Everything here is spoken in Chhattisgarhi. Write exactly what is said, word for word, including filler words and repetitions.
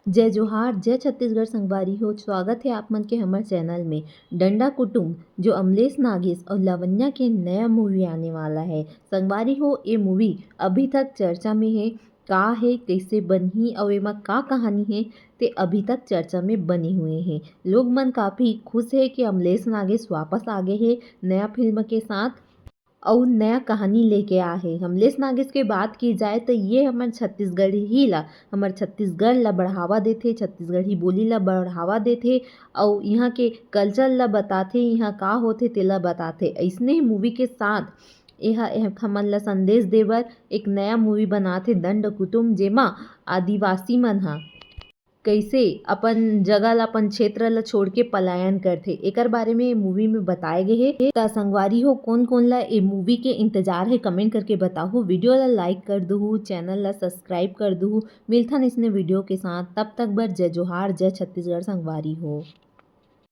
जय जोहार, जय छत्तीसगढ़ संगवारी हो। स्वागत है आप मन के हमर चैनल में। डंडा कुटुम, जो अमलेश नागेश और लावण्या के नया मूवी आने वाला है। संगवारी हो, ये मूवी अभी तक चर्चा में है। का है, कैसे बनही और एमा का कहानी है, ते अभी तक चर्चा में बने हुए हैं। लोग मन काफ़ी खुश है कि अमलेश नागेश वापस आ गए हैं नया फिल्म के साथ। अउ नया कहानी लेके आ हे। अमलेश नागेश के बात की जाए त ये हमर छत्तीसगढ़ ही ला, हमर छत्तीसगढ़ ला बढ़ावा देथे, छत्तीसगढ़ी बोली ला बढ़ावा देथे, अउ इहाँ के कल्चर ला बताथे, इहाँ का होथे तेला बताथे। अइसने ही मूवी के साथ एहा, एहा हमन ला संदेश देबर एक नया मूवी बनाथे दंड कुटुम, जेमा आदिवासी मन ह कइसे अपन जगह ला, अपन क्षेत्र ला छोड़ के पलायन करथे, एकर बारे में मूवी में बताए गए हे। त संगवारी हो, कोन कोन ला ए मूवी के इंतजार है, कमेंट करके बताहू। वीडियो ला लाइक कर दूहू, चैनल ला सब्सक्राइब कर दूहू। मिलथन इसने वीडियो के साथ, तब तक बर जय जोहार, जय छत्तीसगढ़ संगवारी हो।